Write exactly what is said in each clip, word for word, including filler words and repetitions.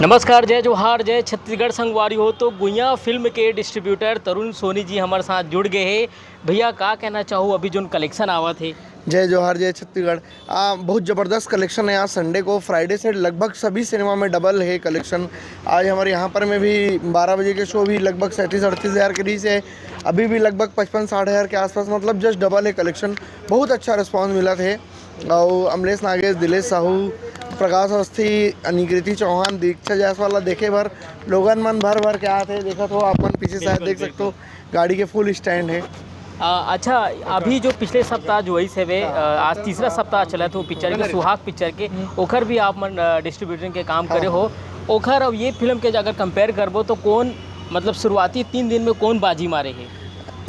नमस्कार, जय जोहार, जय छत्तीसगढ़ संगवारी हो। तो गुइयां फिल्म के डिस्ट्रीब्यूटर तरुण सोनी जी हमारे साथ जुड़ गए हैं। भैया, का कहना चाहू अभी जोन कलेक्शन आवत है? जय जोहार, जय छत्तीसगढ़। आ, बहुत ज़बरदस्त कलेक्शन है आज संडे को। फ्राइडे से लगभग सभी सिनेमा में डबल है कलेक्शन। आज हमारे यहाँ पर में भी बारह बजे के शो भी लगभग सैंतीस अड़तीस हज़ार के बीच है। अभी भी लगभग पचपन साठ हज़ार के आसपास, मतलब जस्ट डबल है कलेक्शन। बहुत अच्छा रिस्पॉन्स मिला थे। और अमलेश नागेश, दिलेश साहू, प्रकाश अवस्थी, अनिकृति चौहान, दीक्षा जायसवाल ला देखे बर लोगन मन भर भर के आते। देखत हो आप मन पीछे शायद बिल्कुल, देख सकते हो, बिल्कुल। गाड़ी के फुल स्टैंड है। आ, अच्छा, अभी जो पिछले सप्ताह जो वही से वे, आ, आज तीसरा सप्ताह चला था वो पिक्चर के, सुहाग पिक्चर के, ओखर भी आप मन डिस्ट्रीब्यूटर के काम करे हो। ओखर अब ये फिल्म के अगर कंपेयर करबो तो कौन, मतलब शुरुआती तीन दिन में कौन बाजी मारे है?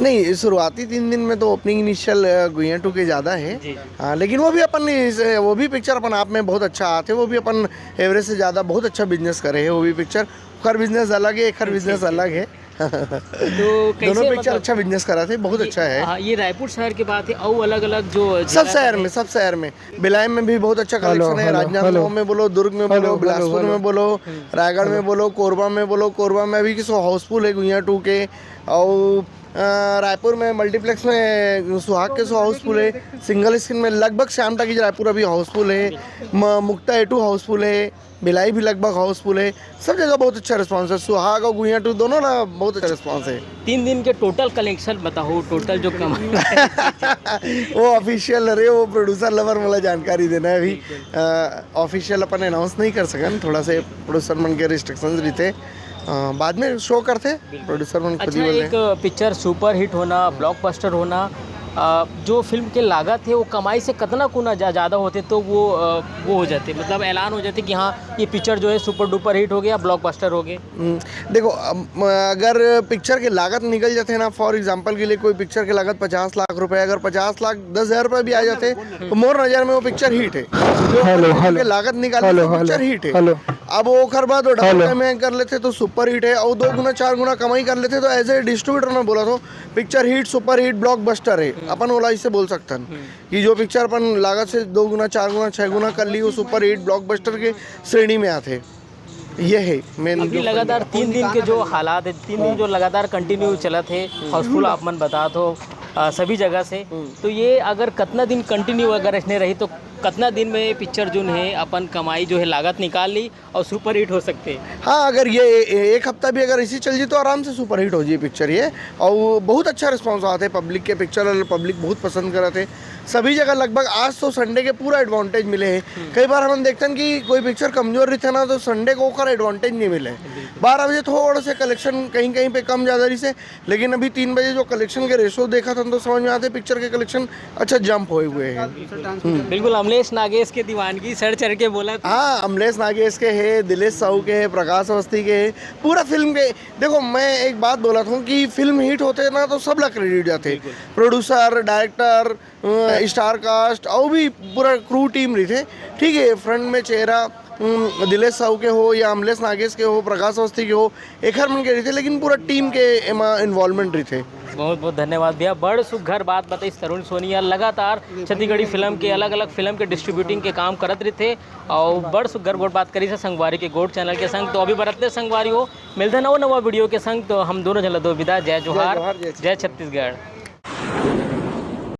नहीं, शुरुआती तीन दिन में तो ओपनिंग इनिशियल गुइयां टू के ज़्यादा है। जी। हाँ, लेकिन वो भी अपन इस, वो भी पिक्चर अपन आप में बहुत अच्छा आते, वो भी अपन एवरेज से ज़्यादा बहुत अच्छा बिजनेस करे है वो भी पिक्चर। ओकर बिजनेस अलग है, एकर बिजनेस अलग है। तो कैसे, दोनों पिक्चर मतलब, अच्छा बिजनेस करा थे, बहुत ये, अच्छा है। हाँ, ये रायपुर शहर की बात है, और अलग-अलग जो सब जिला शहर है। में, सब शहर में, भिलाई में भी बहुत अच्छा हेलो, कलेक्शन है, हेलो, राजनांदगांव हेलो। में बोलो, दुर्ग में हेलो, बोलो, हेलो, बिलासपुर हेलो। में बोलो, हम्म। रायगढ़ में हेलो। बोलो, कोरबा में बोलो, कोरबा में अभी की सो हाउसफुल है गुइयां टू के, और अ, रायपुर में मल्टीप्लेक्स में सुहाग के सो हाउसफुल है, सिंगल स्क्रीन में लगभग श्याम टाकीज रायपुर अभी हाउसफुल है, म-, मुक्ता ए टू हाउसफुल है, भिलाई भी लगभग हाउसफुल है। सब जगह बहुत अच्छा रिस्पॉन्स है। सुहाग और गुइयां टू दोनों ना बहुत अच्छा रिस्पॉन्स है। तीन दिन के टोटल कलेक्शन बताओ, टोटल जो कमाई। वो ऑफिशियल रहे, वो प्रोड्यूसर लवर वाला जानकारी देना है अभी। बिल्कुल। ऑफिशियल अपन अनाउंस नहीं कर सकन, थोड़ा से प्रोड्यूसर मन के रिस्ट्रिक्शंस रहिथे। अ, बाद में शो करथे, बिल्कुल। प्रोड्यूसर मन खुद ही अच्छा, बोले। एक पिक्चर सुपर हिट होना, ब्लॉकबस्टर होना, अ, जो फिल्म के लागत है वो कमाई से कतना गुना जा-, ज़्यादा होते तो वो, अ, वो हो जाते, मतलब ऐलान हो जाते कि हाँ, ये पिक्चर जो है सुपर डुपर हिट हो गया, ब्लॉकबस्टर हो गया। हम्म, देखो, अब, अगर पिक्चर के लागत निकल जाते ना, फॉर एग्जांपल के लिए कोई पिक्चर के लागत पचास लाख रुपए, अगर पचास लाख दस हज़ार रुपए भी आ जाते, तो मोर नज़र में वो पिक्चर हिट है। जो हेलो, फिल्म के हेलो। लागत निकाले हेलो, तो पिक्चर हेलो, हिट है। हेलो। अब वो ओकर बाद वो डबल हेलो। कमाई कर लेते तो सुपर हिट है, और दो गुना, चार गुना कमाई कर लेते तो एज ए डिस्ट्रीब्यूटर में बोला तो picture hit, super hit, blockbuster है, हम्म। अपन ओला ऐसे बोल सकथन हम्म। कि जो पिक्चर अपन लागत से दो गुना, चार गुना, छः गुना कर ली, वो सुपर हिट ब्लॉकबस्टर के श्रेणी में आते। ये है मेन अभी जो लगातार फंडा। तीन दिन के जो हालात है, तीन दिन जो लगातार कंटिन्यू चलत है, हाउसफुल आप मन बतात हो, अ, सभी जगह से, हम्म। तो ये अगर कितना दिन कंटिन्यू अगर ऐसने रही तो कितना दिन में पिक्चर जो है अपन कमाई जो है लागत निकाल ली और सुपर हिट हो सकते हैं। हाँ, अगर ये ए-, एक हफ्ता भी अगर ऐसी चल जाए तो आराम से सुपर हिट हो जाए पिक्चर ये। और वो बहुत अच्छा रिस्पॉन्स आते हैं पब्लिक के पिक्चर, और पब्लिक बहुत पसंद करत है सभी जगह लगभग। आज तो संडे के पूरा एडवांटेज मिले है। हम्म। कई बार हम देखते हैं कि कोई पिक्चर कमजोर रहिथे ना, तो संडे को ओकर एडवांटेज नहीं मिले। बिल्कुल। बारह बजे थोड़ा से कलेक्शन कहीं कहीं पे कम ज़्यादा रहिसे, लेकिन अभी तीन बजे जो कलेक्शन के रेशो देखा था तो समझ में आते पिक्चर के कलेक्शन अच्छा जंप हुए हुए हैं। हम्म। बिल्कुल, अमलेश नागेश के दीवानगी सर चढ़ के बोला था। हाँ, अमलेश नागेश के है, दिलेश साहू के है, प्रकाश अवस्थी के है, पूरा फिल्म के। देखो, मैं एक बात बोला था कि फिल्म हिट होते ना तो सब ला क्रेडिट जाते, बिल्कुल। प्रोड्यूसर, डायरेक्टर, अ, स्टार कास्ट और भी पूरा क्रू टीम रहिथे, ठीक है, फ्रंट में चेहरा, अम, दिलेश साहू के हो या अमलेश नागेश के हो, प्रकाश अवस्थी के हो, एखर मन के रहिथे, लेकिन पूरा टीम के एमा इन्वॉल्वमेंट रहिथे। बहुत बहुत धन्यवाद भैया, बड़ सुघर बात बताइस तरुण सोनी ह। लगातार छत्तीसगढ़ी फिल्म के, अलग अलग फिल्म के डिस्ट्रीब्यूटिंग के काम करत रहिथे, और बड़ सुघर गोठ बात करिस संगवारी के गोठ चैनल के संग। तो अभी बरतने संगवारी हो, मिलते नवा नवा वीडियो के संग। तो हम दोनों झन ला दो विदा, जय जोहार, जोहार, जय जय छत्तीसगढ़।